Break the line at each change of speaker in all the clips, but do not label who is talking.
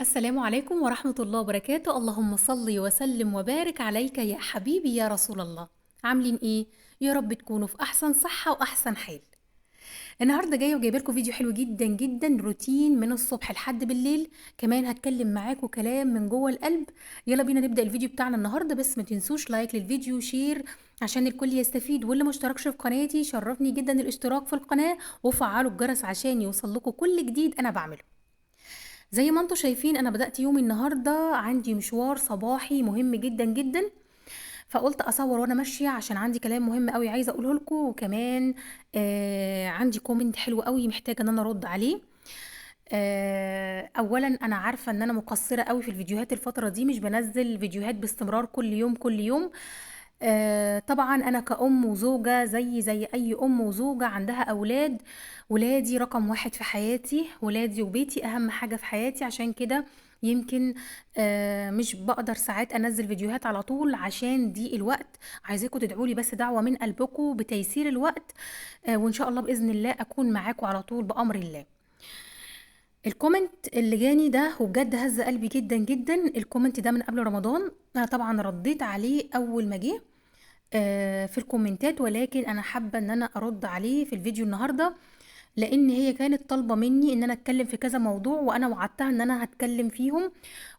السلام عليكم ورحمة الله وبركاته. اللهم صل وسلم وبارك عليك يا حبيبي يا رسول الله. عاملين ايه؟ يا رب تكونوا في احسن صحة واحسن حال. النهارده جاية وجايبه لكم فيديو حلو جدا جدا، روتين من الصبح لحد بالليل، كمان هتكلم معاكم كلام من جوه القلب. يلا بينا نبدا الفيديو بتاعنا النهارده، بس ما تنسوش like للفيديو، share عشان الكل يستفيد، واللي ما اشتركش في قناتي شرفني جدا الاشتراك في القناة وفعلوا الجرس عشان يوصل لكم كل جديد انا بعمله. زي ما انتم شايفين انا بدات يومي النهارده، عندي مشوار صباحي مهم جدا جدا، فقلت اصور وانا ماشية عشان عندي كلام مهم قوي عايزه اقوله لكم، وكمان عندي comment حلو قوي محتاجه ان انا ارد عليه. اولا انا عارفه ان انا مقصرة قوي في الفيديوهات الفترة دي، مش بنزل فيديوهات باستمرار كل يوم كل يوم. طبعا انا كأم وزوجة زي اي ام وزوجة عندها اولاد، ولادي رقم واحد في حياتي، ولادي وبيتي اهم حاجة في حياتي، عشان كده يمكن مش بقدر ساعات انزل فيديوهات على طول عشان دي الوقت. عايزاكم تدعولي بس دعوة من قلبكم بتيسير الوقت، وان شاء الله بإذن الله اكون معاكم على طول بأمر الله. ال comment اللي جاني ده وبجد هز قلبي جدا جدا، ال comment ده من قبل رمضان، انا طبعا رديت عليه اول ما جه في الكومنتات، ولكن انا حابة ان انا ارد عليه في الفيديو النهارده، لان هي كانت طالبه مني ان انا اتكلم في كذا موضوع، وانا وعدتها ان انا هتكلم فيهم،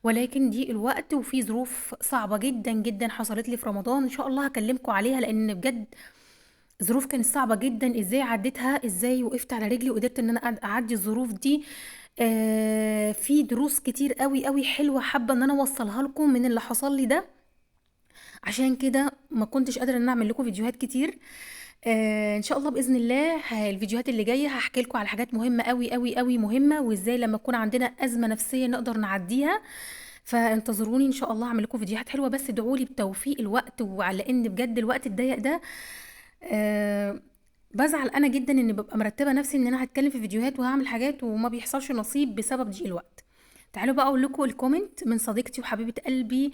ولكن دي الوقت وفي ظروف صعبة جدا جدا حصلت لي في رمضان، ان شاء الله هكلمكم عليها، لان بجد ظروف كانت صعبة جدا، ازاي عديتها، ازاي وقفت على رجلي وقدرت ان انا اعدي الظروف دي. في دروس كتير قوي قوي حلوة حابة ان انا اوصلها لكم من اللي حصل لي ده، عشان كده ما كنتش قادرة ان انا اعمل لكم فيديوهات كتير. ان شاء الله باذن الله الفيديوهات اللي جاية هحكي لكم على حاجات مهمة قوي قوي قوي مهمة، وازاي لما يكون عندنا ازمة نفسية نقدر نعديها. فانتظروني ان شاء الله هعمل لكم فيديوهات حلوة، بس ادعوا لي بتوفيق الوقت، وعلى ان بجد الوقت الضيق ده بزعل انا جدا ان ببقى مرتبه نفسي ان انا هتكلم في فيديوهات وهعمل حاجات وما بيحصلش نصيب بسبب ضيق الوقت. تعالوا بقى اقول لكم ال comment من صديقتي وحبيبه قلبي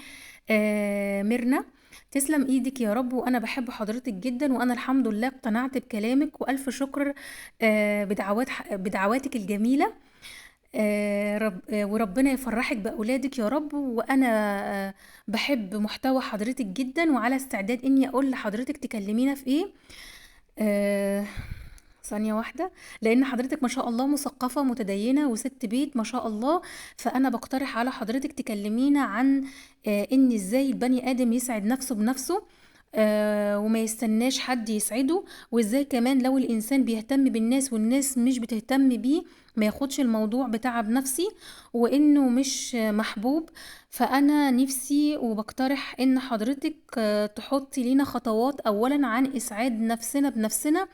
ميرنا. تسلم ايدك يا رب، وانا بحب حضرتك جدا، وانا الحمد لله اقتنعت بكلامك، والف شكر بدعواتك الجميلة، وربنا يفرحك باولادك يا رب. وانا بحب محتوى حضرتك جدا، وعلى استعداد اني اقول لحضرتك تكلمينا في ايه. ثانية واحدة، لأن حضرتك ما شاء الله مثقفة متدينة وست بيت ما شاء الله، فأنا بقترح على حضرتك تكلمينا عن إن إزاي البني آدم يسعد نفسه بنفسه، وما يستناش حد يسعده، وإزاي كمان لو الإنسان بيهتم بالناس والناس مش بتهتم بيه ما ياخدش الموضوع بتعب نفسي وإنه مش محبوب. فأنا نفسي وبقترح إن حضرتك تحطي لينا خطوات أولا عن إسعاد نفسنا بنفسنا،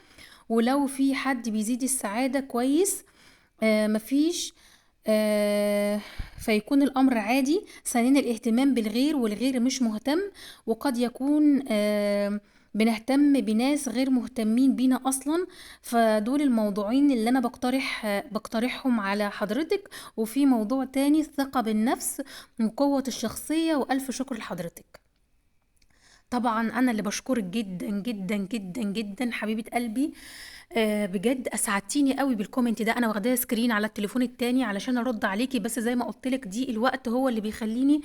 ولو في حد بيزيد السعادة كويس، مفيش، فيكون الأمر عادي. ثانيا الاهتمام بالغير والغير مش مهتم، وقد يكون بنهتم بناس غير مهتمين بينا أصلا. فدول الموضوعين اللي أنا بقترحهم على حضرتك. وفي موضوع تاني، الثقة بالنفس وقوة الشخصية، وألف شكر لحضرتك. طبعا أنا اللي بشكرك جدا جدا جدا جدا حبيبة قلبي، بجد اسعدتيني قوي بال comment ده. انا واخداه screen على التليفون التاني علشان ارد عليكي، بس زي ما قلت لك دي الوقت هو اللي بيخليني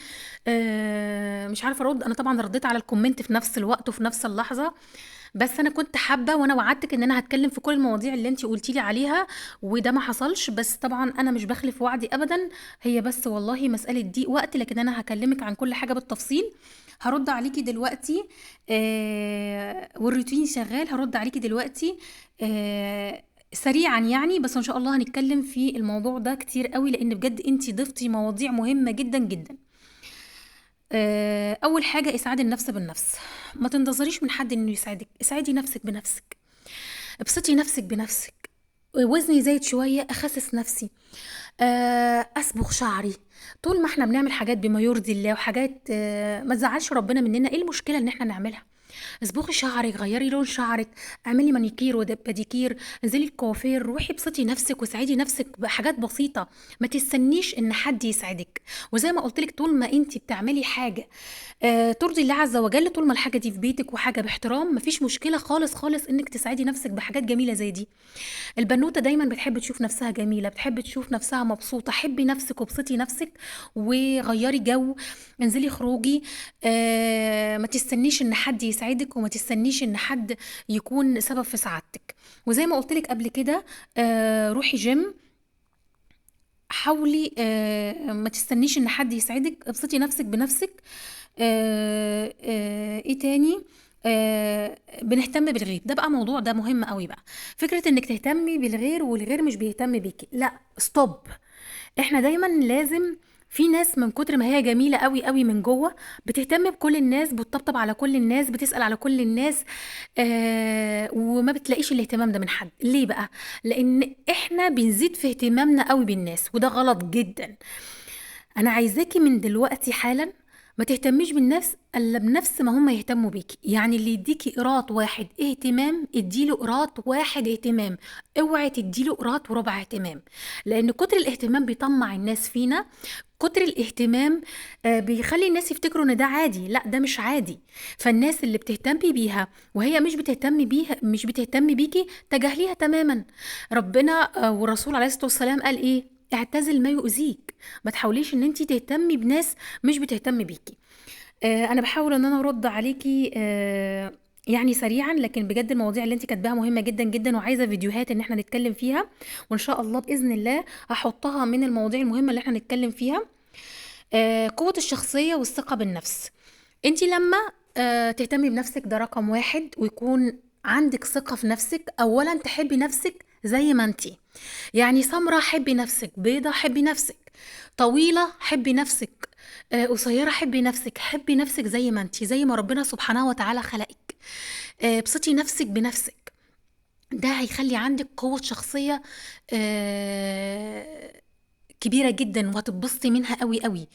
مش عارفه ارد. انا طبعا رديت على ال comment في نفس الوقت وفي نفس اللحظة، بس انا كنت حابة وانا وعدتك ان انا هتكلم في كل المواضيع اللي انتي قلتي لي عليها، وده ما حصلش. بس طبعا انا مش بخلف وعدي ابدا، هي بس والله مسالة ضيق وقت، لكن انا هكلمك عن كل حاجة بالتفصيل. هرد عليكي دلوقتي، والروتين شغال، هرد عليكي دلوقتي، سريعا يعني، بس ان شاء الله هنتكلم في الموضوع ده كتير قوي، لان بجد انتي ضفتي مواضيع مهمة جدا جدا. اول حاجة اسعاد النفس بالنفس، ما تنتظريش من حد انه يسعدك، اسعدي نفسك بنفسك، ابسطي نفسك بنفسك. وزني زايد شوية اخسس نفسي، اصبغ شعري. طول ما احنا بنعمل حاجات بما يرضي الله وحاجات ما تزعلش ربنا مننا، ايه المشكلة ان احنا نعملها؟ اصبغي شعرك، غيري لون شعرك، اعملي مانيكير وباديكير، انزلي الكوافير، روحي ابسطي نفسك وسعدي نفسك بحاجات بسيطة، ما تستنيش ان حد يسعدك. وزي ما قلت لك طول ما انت بتعملي حاجة ترضي الله عز وجل، طول ما الحاجة دي في بيتك وحاجه باحترام، مفيش مشكلة خالص خالص انك تسعدي نفسك بحاجات جميلة زي دي. البنوته دايما بتحب تشوف نفسها جميلة، بتحب تشوف نفسها مبسوطة. حبي نفسك وابسطي نفسك وغيري جو، انزلي خروجي، ما تستنيش ان حد يسعدك وما تستنيش ان حد يكون سبب في سعادتك. وزي ما قلت لك قبل كده، روحي جيم، حاولي، ما تستنيش ان حد يسعدك، ابسطي نفسك بنفسك. ايه تاني؟ بنهتم بالغير، ده بقى موضوع ده مهم قوي بقى، فكرة انك تهتمي بالغير والغير مش بيهتم بيكي، لا stop. احنا دايما لازم، في ناس من كتر ما هي جميلة قوي قوي من جوه بتهتم بكل الناس، بتطبطب على كل الناس، بتسأل على كل الناس، وما بتلاقيش الاهتمام ده من حد. ليه بقى؟ لان احنا بنزيد في اهتمامنا قوي بالناس، وده غلط جدا. انا عايزاكي من دلوقتي حالا ما تهتميش بالناس الا بنفس ما هم يهتموا بيكي. يعني اللي يديكي قيراط واحد اهتمام اديله قيراط واحد اهتمام، اوعي تديله قيراط وربع اهتمام، لان كتر الاهتمام بيطمع الناس فينا، كتر الاهتمام، بيخلي الناس يفتكروا ان ده عادي، لا ده مش عادي. فالناس اللي بتهتمي بيها وهي مش بتهتم بيها، مش بتهتم بيكي، تجاهليها تماما. ربنا، والرسول عليه الصلاة والسلام قال ايه؟ اعتزل ما يؤذيك. ما تحاوليش ان انت تهتمي بناس مش بتهتم بيكي. انا بحاول ان انا ارد عليكي، سريعا، لكن بجد المواضيع اللي انت كاتباها مهمة جدا جدا، وعايزه فيديوهات ان احنا نتكلم فيها، وان شاء الله باذن الله هحطها من المواضيع المهمة اللي احنا نتكلم فيها. قوة الشخصية والثقة بالنفس. انت لما، تهتمي بنفسك ده رقم واحد، ويكون عندك ثقة في نفسك. اولا تحبي نفسك زي ما انت، يعني سمرة حبي نفسك، بيضة حبي نفسك، طويلة حبي نفسك، قصيرة حبي نفسك، حبي نفسك زي ما انت، زي ما ربنا سبحانه وتعالى خلقك. ابسطي نفسك بنفسك، ده هيخلي عندك قوة شخصية، كبيرة جدا، وهتتبسطي منها قوي قوي.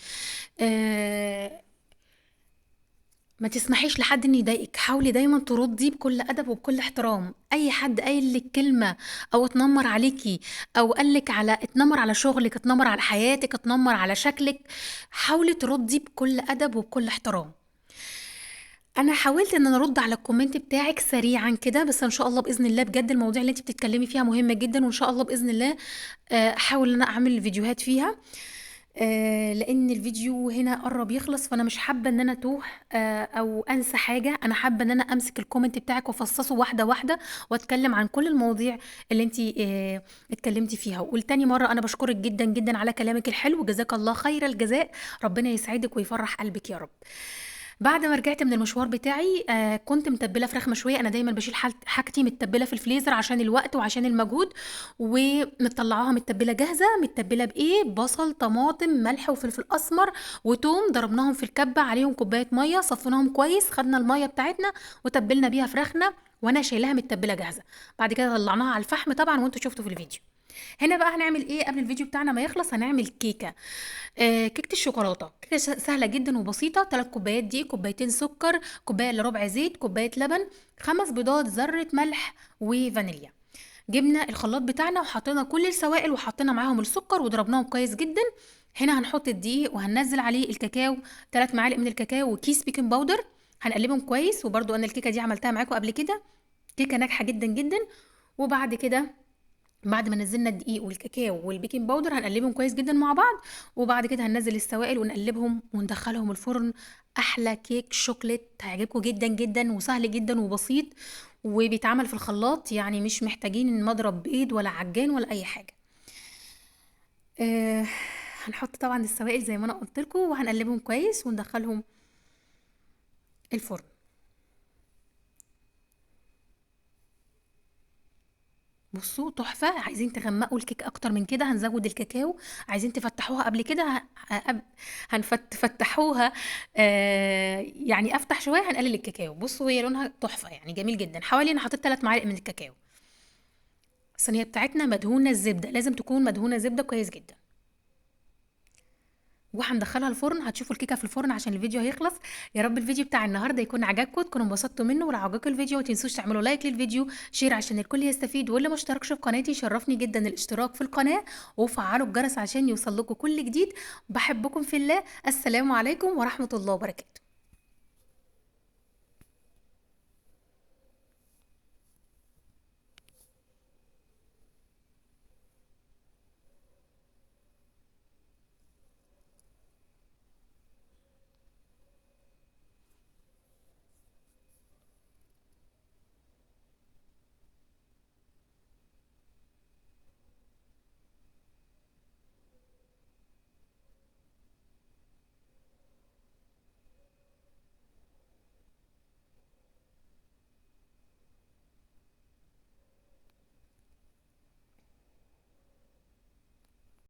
ما تسمحيش لحد ان يضايقك، حاولي دايما تردي بكل ادب وبكل احترام. اي حد قايل لك كلمة او اتنمر عليكي او قال لك على، اتنمر على شغلك، اتنمر على حياتك، اتنمر على شكلك، حاولي تردي بكل ادب وبكل احترام. انا حاولت ان انا ارد على ال comment بتاعك سريعا كده، بس ان شاء الله باذن الله بجد المواضيع اللي انت بتتكلمي فيها مهمة جدا، وان شاء الله باذن الله، احاول ان انا اعمل فيديوهات فيها، لان الفيديو هنا قرب يخلص، فانا مش حابة ان انا اتوه، او انسى حاجة. انا حابة ان انا امسك ال comment بتاعك وافصصه واحدة واحدة، واتكلم عن كل المواضيع اللي انت، اتكلمتي فيها. والتاني مرة انا بشكرك جدا جدا على كلامك الحلو، جزاك الله خير الجزاء، ربنا يسعدك ويفرح قلبك يا رب. بعد ما رجعت من المشوار بتاعي، كنت متبله فراخ مشوية. انا دايما بشيل حاجتي متبله في الفريزر عشان الوقت وعشان المجهود، ومطلعاها متبله جاهزة. متبله بايه؟ بصل، طماطم، ملح وفلفل اسمر وتوم، ضربناهم في الكبه، عليهم كوباية مية، صفيناهم كويس، خدنا المية بتاعتنا وتبلنا بيها فراخنا، وانا شايلاها متبله جاهزة. بعد كده طلعناها على الفحم طبعا، وانتوا شفتوا في الفيديو. هنا بقى هنعمل ايه قبل الفيديو بتاعنا ما يخلص؟ هنعمل كيكة، كيكة الشوكولاتة. كيكة سهلة جدا وبسيطة. 3 كوبايات دقيق، كوبايتين سكر، كوباية الا ربع زيت، كوباية لبن، 5 بيضات، ذره ملح، وفانيليا. جبنا الخلاط بتاعنا وحطينا كل السوائل وحطينا معاهم السكر وضربناهم كويس جدا. هنا هنحط الدقيق وهننزل عليه الكاكاو، 3 معالق من الكاكاو وكيس baking powder، هنقلبهم كويس. وبرده انا الكيكه دي عملتها معاكم قبل كده، كيكة ناجحة جدا جدا. وبعد كده بعد ما نزلنا الدقيق والكاكاو وال baking powder هنقلبهم كويس جدا مع بعض، وبعد كده هننزل السوائل ونقلبهم وندخلهم الفرن. احلى كيك شوكليت هيعجبكم جدا جدا، وسهل جدا وبسيط، وبيتعمل في الخلاط، يعني مش محتاجين مضرب بيض ولا عجان ولا اي حاجة. هنحط طبعا السوائل زي ما انا قلت لكم، وهنقلبهم كويس وندخلهم الفرن. بصوا تحفة. عايزين تغمقوا الكيك اكتر من كده هنزود الكاكاو، عايزين تفتحوها قبل كده هنفتحوها، يعني افتح شوية هنقلل الكاكاو. بصوا هي لونها تحفة، يعني جميل جدا. حوالي انا حطيت 3 معالق من الكاكاو. الصينية بتاعتنا مدهونة الزبدة، لازم تكون مدهونة زبدة كويس جدا. وهندخلها الفرن. هتشوفوا الكيكه في الفرن عشان الفيديو هيخلص. يا رب الفيديو بتاع النهارده يكون عجبكم، تكونوا انبسطتوا منه. ولو عجبكم الفيديو ما تنسوش تعملوا like للفيديو، share عشان الكل يستفيد، واللي ما اشتركش في قناتي يشرفني جدا الاشتراك في القناة، وفعلوا الجرس عشان يوصل لكم كل جديد. بحبكم في الله. السلام عليكم ورحمة الله وبركاته.